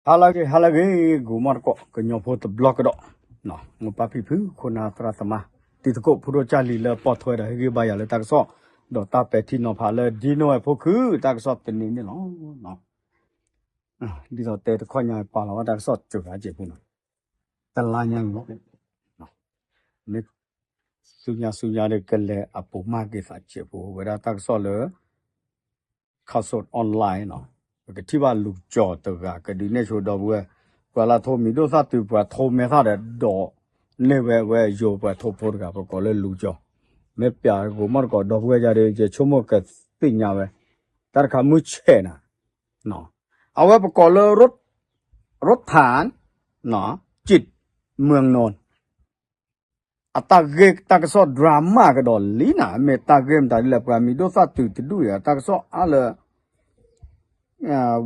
ဟါလၢအဂ့ၤ ဟါလၢအဂ့ၤ ဂိၤမီၢ်တကိး ကညီဖိတဘျီကဒီး, မိၢ်ပၢ်ဖံဖု ခိၣ်နၢ်သရၣ်သမါ တံၤသကိး ဖိဒိၣ်ကၢ်လံၤလၢပီၢ်ထွဲဒီးဟ့ၣ်ဂံၢ်ဘါယၤလၢတၢ်ကစီၣ် ဒီးတၢ်ပဲာ်ထံနီၤဖးလၢဒ်နိဝဲဖိခု တၢ်ကစီၣ်တနံၤန့ၣ်လီၤ. ဒ်သိးတဲတခီညါပာ်လီၤဝဲတၢ်ကစီၣ်စှၤစဲးဖိနီၤ, တလါညါန့ၣ်လီၤ. မ့ၢ်ဆူညါဆူညါဒီးကလဲၤအပိာ်မၢ်က့ၤသးစဲးဖိ ဝဲဒၣ်တၢ်ကစီၣ်လၢ Khaosod Online နီၤ, ပကထံၣ်ဘၣ်လူၤကၠီၤတဂၤ ကဒုးနဲၣ်ဆိဒီပုၢ်ဝဲၢ် ပှၤလၢထိးမံၤဒိၣ်သၣ်တုၤ ပှၤထိးမဲာ်သၣ်ဒီး ဒီးန့ၢ်ဝဲဝဲယိၤပှၤထိးဖိတဂၤ ပကိးလၢလူၤကၠီၤ, မ့ၢ်ပျးဂိၤမီၢ်တကိး ဒီပုၢ်ဝဲၢ်ယၤဒီး ယဆိကမိၣ်ကသ့ၣ်ညါဝဲ တၢ်တခါမုၢ်ဆဲးနၤ, အဝဲပကိးလၢ รถ รถถัง จิตเมืองนนท์ အတၢ်ဂ့ၢ်တၢ်ကစီၣ် drama ကဒီးလံနၤ, မ့ၢ်တၢ်ဂ့ၢ်မတၤဒ်လဲၣ် ပှၤမံၤဒိၣ်သၣ်တုၤတဒူၣ်အံၤ တၢ်ကစီၣ်အါလၢ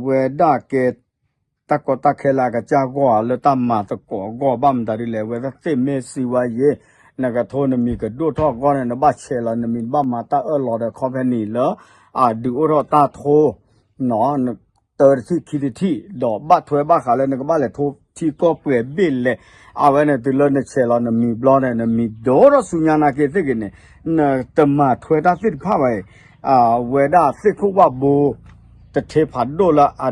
ဝဲဒၣ်ကဲ တၢ်ကီတၢ်ခဲလၢအကစၢ်ဂီၢ် လၢတၢ်မၤသကိးအဂီၢ် ဘၣ်မတၤဒ်လဲၣ် ဝဲသ့ၣ်မ့ၢ်စံးဝဲယဲ နကထိးနမံၤကဒိၣ်ထီၣ်အဂီၢ်န့ၣ် နဘၣ်ဆဲးလီၤနမံၤ နဘၣ်မၤတၢ်အၢၣ်လီၤဒီး company လၢ အဒုးအိၣ်ထီၣ်တၢ်ထိး တၢတထံၣ်ခံတထံၣ် ဒီးဘၣ်ထွဲဘၣ်ဃးလၢနကဘၣ်လဲၤထိးထံကီၢ်ပှဲၤဘ့ၣ်လဲၣ်, အဝဲန့ၣ်တုၤလၢနဆဲးလီၤနမံၤဘျီန့ၣ် နမံၤဒိၣ်ထီၣ်ဆူညါနာ်က့သ့ၣ်ဂ့ၤန့ၣ် နတမၤထွဲတၢ်သ့ၣ်တဖၣ်ဘၣ်အံၤ, ဝဲဒၣ်သ့ၣ်ခိၣ်ဝၣ်ဘိ တထ့ဖးဒိၣ်လၢအ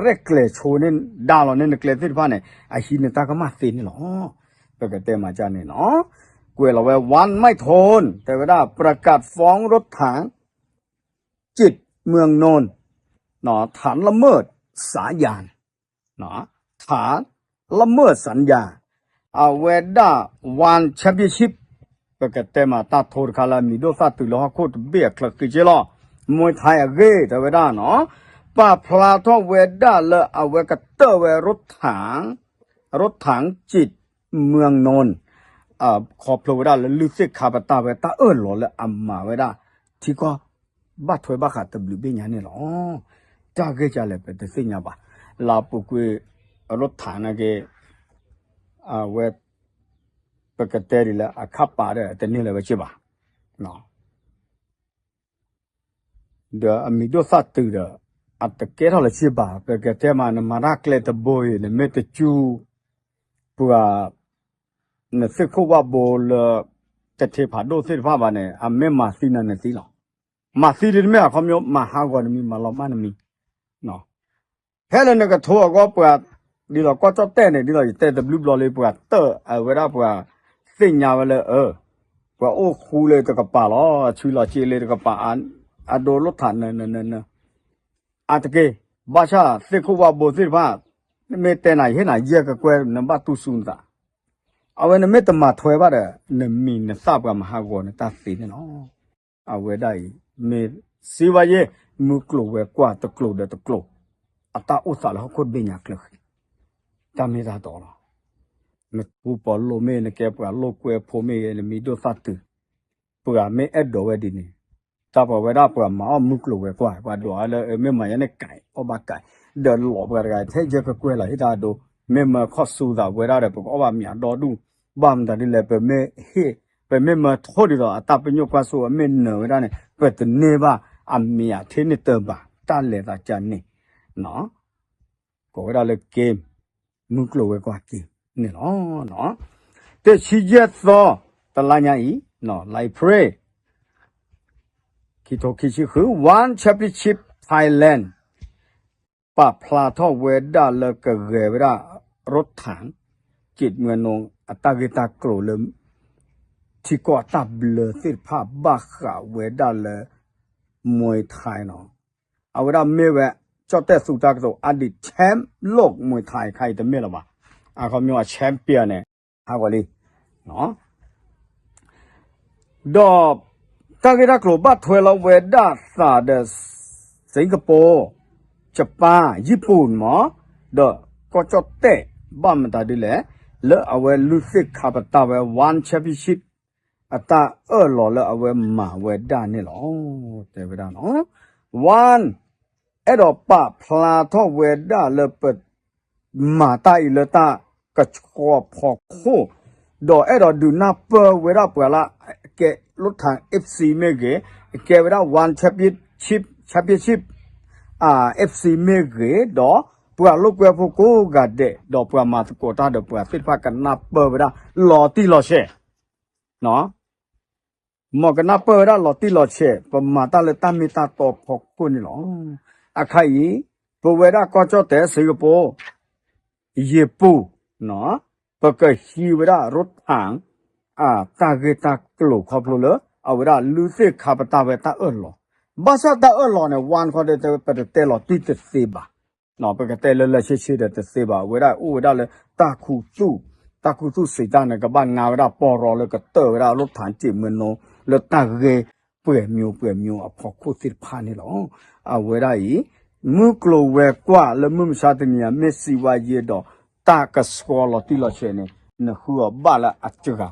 ရဲၣ်ကျဲၤဆိန့ၢ်ဒါလီၤန့ၢ်နကျဲသ့ၣ်တဖၣ်န့ၣ် အဟံးန့ၢ်တၢ်ကမၣ်သ့န့ၣ်လီၤ. ပကတဲမၤကၢ်န့ၣ်နီၤ, ကွဲးလီၤဝဲ ဝၣ်မဲၣ်ထိၣ် တဲဝဲဒၣ် ประกาศฟ้องรถถัง จิตเมืองนนท์ ฐานละเมิดสัญญา ฐานละเมิดสัญญา အဝဲဒၣ် One Championship ပကတဲမးတၢ်ထိတခါလၢအမံၤဒိၣ်သၣ်တုၤလၢဟီၣ်ခိၣ်တဘ့ၣ်အချၢဃံက့လီၤ, Muay Thai အဂ့ၢ် တဲဝဲဒၣ်နီၤ, ပာ်ဖျါထီၣ်ဝဲဒၣ်လၢအဝဲကတၢၢ်ဝဲ รถถัง จิตเมืองนนท์ ခီဖျိဝဲဒၣ်လၢလုၢ်သ့ၣ်ခါပတာ်ဝဲတၢ်အၢၣ်လီၤလၢအမၤဝဲဒၣ် ထံကီၢ် ဘၣ်ထွဲဘၣ်ဃးတဘျုးဘ့ၣ်ညါန့ၣ်လီၤ. တၢ်ဂ့ၢ်ကလဲၣ် ပတသ့ၣ်ညါဘၣ်. လၢအပူၤကွံာ် ရူၣ်ထၣ်နာ်က့ အဝဲ ပကတဲဒ်လၢအခၣ်ပာ်ဒီး တန့ၢ်လၢၤဝဲက့ဘၣ် ဒီးအမံၤဒိၣ်သၣ်တုၤဒီး အတကဲထီၣ်လၢၤက့ဘၣ်. ပကတဲမး နမၤတၢ်ကျဲတဘိအံၤ နမ့ၢ်တစူၢ် ပှၤ နသ့ၣ်ခိၣ်ဝၣ်ဘိလၢ တထ့ဖးဒိၣ်သ့ၣ်တဖၣ်ဘၣ်န့ၣ် အမ့ၢ်မၤသံနၤနသံလီၤ. မၤသံဒ်တမ့ၢ်အခီပညီ မၤဟးဂီၤနမံၤ မၤလီၤမၢ်နမံၤ ဖဲလၢနကထိအဂီၢ်ပှၤ ဒ်သိးကီၢ်ကၠီၣ်တဲၣ်န့ၣ် ဒ်သိးယတဲတဘျုးဘျီလံ ပှၤတၢၢ်အဝဲဒၣ်ပှၤ သ့ၣ်ညါဝဲလၢ အၢ ပှၤအိၣ်ဃူလၢတကပၤလီၤ အဆူလီၤစ့လၢတကပၤ အဒိလိၣ်ထးနၢနၢနၢနၢ အတက့ၢ် ဘၣ်ဆၣ်သ့ၣ်ခိၣ်ဝၣ်ဘိသ့ၣ်တဖၣ် မ့ၢ်တဲနၤယဟ့ၣ်နၤယဲၢ်ကကွဲၢ် နဘၣ်တူၢ်ဆူနသး အဝဲနမ့ၢ်တမၤထွဲဘၣ်ဒီး နမံၤနသၣ်ပှၤမၤဟးဂီၤနတၢ်သ့န့ၣ်လီၤ. အဝဲဒၣ်အံၤ မ့ၢ်စံးဘၣ်ယဲၢ် မုၢ်ကျိၤဝဲၤကွာ်တကျိၤဒီးတကျိၤ အတၢ်အိၣ်သးလၢဟီၣ်ခိၣ်တဘ့ၣ်ညါကျၢၤဃံ တၢ်မ့ၢ်တၢ်တီလီၤ. နထူပီၤလိၣ်မ့ၢ် နကဲပှၤလိၣ်ကွဲဖိမ့ၢ်ဂ့ၤ နမံၤဒိၣ်သၣ်တုၤ ပှၤမ့ၢ်အဲၣ်ဒိးဝဲဒ်န့ၣ် တၢ်ပှၤဝဲဒၣ်ပှၤမၤအီၣ်မုၢ်ကျိၤဝဲၤကွာ် ပှၤဒိးအါလၢ မ့ၢ်မၤယါန့ၣ်ကဲ အီၣ်ဘၣ်ကဲ ဒီးလီၤပှၤတဂၤ ထဲယဲၢ်ကကွဲၢ်လီၤ ဟ့ၣ်တၢ်ဒိ မ့ၢ်မၢခီၣ်ဆူသးဝဲဒၣ်ဒီး ပကအီၣ်ဘၣ်မ့ၤအဒီဒူၣ် ဘၣ်မတၤဒ်လဲၣ် ပမ့ၢ်ဟ့ၣ် ပမ့ၢ်မၢထိၣ်ဒ်သိး အတၢ်ပညိၣ်ကွၢ်စိအမ့ၢ်နၢၤဝဲဒၣ်န့ၣ် ပတန့ၢ်ဘၣ်အမ့ၤအထ့န့ၣ်တၢ်ဘၣ် တၢ်လဲၤသးကန့ၣ် ကိးဝဲဒၣ်လၢက့ မုၢ်ကျိၤဝဲၤကွာ်က့န့ၣ်လီၤ. တဆံယဲၢ်သီ တလါညါအံၤ လါအ့ဖြ့ၣ် ခံထိခံဆံဃု One Championship Thailand ပာ်ဖျါထီၣ်ဝဲဒၣ်လၢကဂဲၤဝဲဒၣ် ရူၣ်ထၣ် က့ၣ်မွဲၣ်နိ အတၢ်ဂ့ၢ်တၢ်ကျိၤလၢ ထံကီၢ်အတၢ်ဘျၢသ့ၣ်တဖၣ်ဘၣ်ဃးဝဲဒၣ်လၢ Muay Thai နီၤ အဝဲဒၣ်မ့ၢ်ဝဲ ကၠီၣ်တဲၣ်သူတၢ်ကတိၤ အဒံး champ โลก Muay Thai ခါအံၤတမ့ၢ်လၢၤဘၣ် အခီပညီအ champion န့ၣ် ဟးဂီၤလံ ဒီးတၢ်ဂ့ၢ်တၢ်ကျိၤဘၣ်ထွဲလီၤဝဲဒၣ်သးဒီး စ့ၣ်ကပီၤ, ယပၣ်, ယံၣ်ပူၤမး, ဒီးကီၢ်ကၠီၣ်တဲၣ် ဘၣ်မတၤဒ်လဲၣ်, လၢအဝဲလုၢ်သ့ၣ်ခါပတာ်ဝဲ One Championship အတၢ်အၢၣ်လီၤလၢအဝဲမၤဝဲဒၣ်န့ၣ်လီၤ. တဲဝဲဒၣ်နီၤ One အဲၣ်ဒိးပာ်ဖျါထီၣ်ဝဲဒၣ်လၢပ မၤတၢ်အံၤလၢတၢ်ကဆှီဖီခိၣ်, ဒီးအဲၣ်ဒိးဒုးနၢ်ပၢၢ်ဝဲဒၣ်ပှၤလၢ ကဲလိၣ်ထၣ် FC မ့ၢ်ဂ့ၤ, ကဲဝဲဒၣ် One Championship, Championship FC မ့ၢ်ဂ့ၤ, ဒီး ပှၤလိာ်ကွဲဖိကိးဂၤဒဲး ဒီးပှၤမၤသကိးတၢ်ဒီးပှၤသ့ၣ်တဖၣ်ကနၢ်ပၢၢ်ဝဲဒၣ်လီၤတံၢ်လီၤဆဲး, မ်ကနၢ်ပၢၢ်ဝဲဒၣ်လီၤတံၢ်လီၤဆဲး ပမၤတၢ်လၢတၢ်မ့ၢ်တၢ်တီဖီခိၣ်န့ၣ်လီၤ. အခါအံၤ ပဝဲဒၣ်ကီၢ်ကၠီၣ်တဲၣ်စ့ၢ်ကီး ယံၤပူၤ ပကဟံးဝဲဒၣ်ရိထၣ် အတၢ်ဂ့ၢ်တၢ်ကျိၤခီဖျိလၢ အဝဲဒၣ်လုၢ်သ့ၣ်ခါပတာ်ဝဲတၢ်အၢၣ်လီၤ, ဘၣ်ဆၣ်တၢ်အၢၣ်လီၤန့ၣ် ဝါနခီဒီး ပတတဲလီၤတံၢ်တသ့ဘၣ်, ပကတဲလၢလၢဆ့ဆ့ဒီးတသ့ဘၣ်, အဝဲဒၣ်အိၣ်ဝဲဒၣ်လၢတၢ်ခူသူၣ်, တၢ်ခူသူၣ်စံးတၢ်န့ၣ် ကဘၣ်နါဝဲဒၣ်ပီၢ်ရီလၢကတၢၢ်ဝဲဒၣ်ရိထၣ်စ့ၣ်မၢနိ လၢတၢ်ဂ့ၢ်ပှဲၤမံၤပှဲၤမံၤအဖီခိၣ်သ့ၣ်တဖၣ်န့ၣ်လီၤ. အဝဲဒၣ်အံၤ မုၢ်ကျိၤဝဲၤကွာ်လၢမုၢ်မဆါတနံၤအံၤ မ့ၢ်စံးဝဲယဲဒီး တၢ်ကဆှီလီၤတံၢ်လီၤဆဲးန့ၣ် နဃုအီၤဘၣ်လၢအစှၤ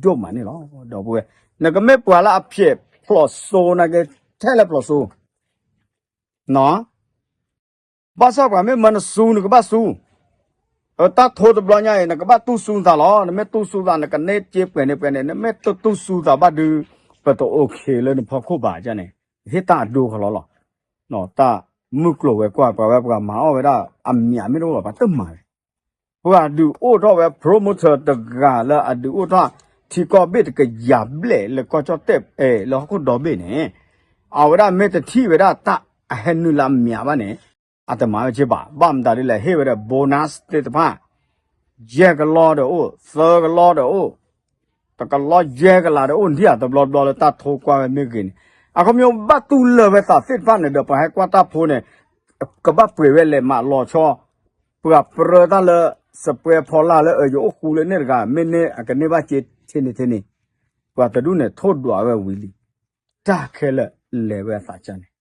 ဒိၣ်မးန့ၣ်လီၤ. ဒီပုၢ်ဝဲၢ်, နကမ့ၢ်ပှၤလၢအဖျဲးဖျိးစိနာ်က့ ထဲလဲၣ်ဖျိးစိ ဘၣ်ဆၣ်ပှၤမ့ၢ်မၢနစူၤ နကဘၣ်စူၤ, တၢ်ထိတဘျီညါအံၤ နကဘၣ်တူၢ်စူၤသးလီၤ. နမ့ၢ်တူၢ်စူၤသး နကန့ၢ်စ့ပှဲၤန့ၣ်ပှဲၤန့ၣ် နမ့ၢ်တတူၢ်စူၤသးဘၣ်ဒီး ပတအိၣ်ခ့လၢနဖီခိၣ်ဘၣ်န့ၣ်, ဟ့ၣ်တၢ်အဒိခီလီၤလီၤ. တၢ်မုၢ်ကျိၤဝဲၤကွာ် ပှၤဝဲပှၤမၤအီၣ်ဝဲဒၣ်အမံၤမ့ၢ်တအိၣ်ဘၣ် ပှၤတမၤဝဲ ပှၤဒုးအိၣ်ထီၣ်ဝဲ promoter တဂၤလၢအဒုးအိၣ်ထီၣ် ထံကီၢ်ဘ့ၣ်တကယၤဘျဲၣ်လၢကီၢ်ကၠီၣ်တဲၣ် လၢဟီၣ်ခိၣ်ဒီဘ့ၣ်န့ၣ်, အဝဲဒၣ်မ့ၢ်တထံၣ်ဝဲဒၣ်တၢ်အဟဲနုာ်လၢအမံၤဘၣ်န့ၣ် အတမၤဝဲက့ဘၣ်. ဘၣ်မတၤဒ်လဲၣ် ဟ့ၣ်ဝဲဒၣ် bonus သ့ၣ်တဖၣ် ယဲၢ်ကလီဒီးအိၣ်, သၢကလီဒီးအိၣ်, တကလီယဲၢ်ကလးဒီးအိၣ် ဒ်အတဘျီဘျီလၢတၢ်ထိကွၢ်ဝဲမ့ၢ်ဂ့ၤန့ၣ်, အခီပညီဘၣ်တူၢ်လၢာ်ဝဲသးသ့ၣ်တဖၣ်န့ၣ်ဒီး ပှၤဟဲကွၢ်တၢ်ဖိန့ၣ် ကဘၣ်ပှ့ၤဝဲလဲၤမးလီၤဆီ, ပှၤပြၢတၢ်လၢ စပွဲဖီလာ်လၢအယအိၣ်ဃူလၢန့ၣ်တဂၤ မ့ၢ်န့ၢ်အကန့ၢ်ဘၣ်စ့ထဲန့ၣ်ထဲန့ၣ်, ပှၤတဒူၣ်န့ၣ်ထိၣ်ဒွးဝဲဝံၤလံ, တၢ်ခဲလၢာ်လဲၤဝဲအသးကၢ်န့ၣ်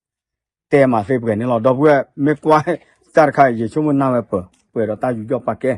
တဲမၤသ့ပှဲၤန့ၣ်လီၤ. ဒီပုၢ်ဝဲၢ် မ့ၢ်ကွၢ်တၢ်တခါအံၤ ယဆိကမိၣ်နၢ်ဝဲပၢၤ ပှဲၤဒီးတၢ်ယူးယီၣ်ပာ်ကဲ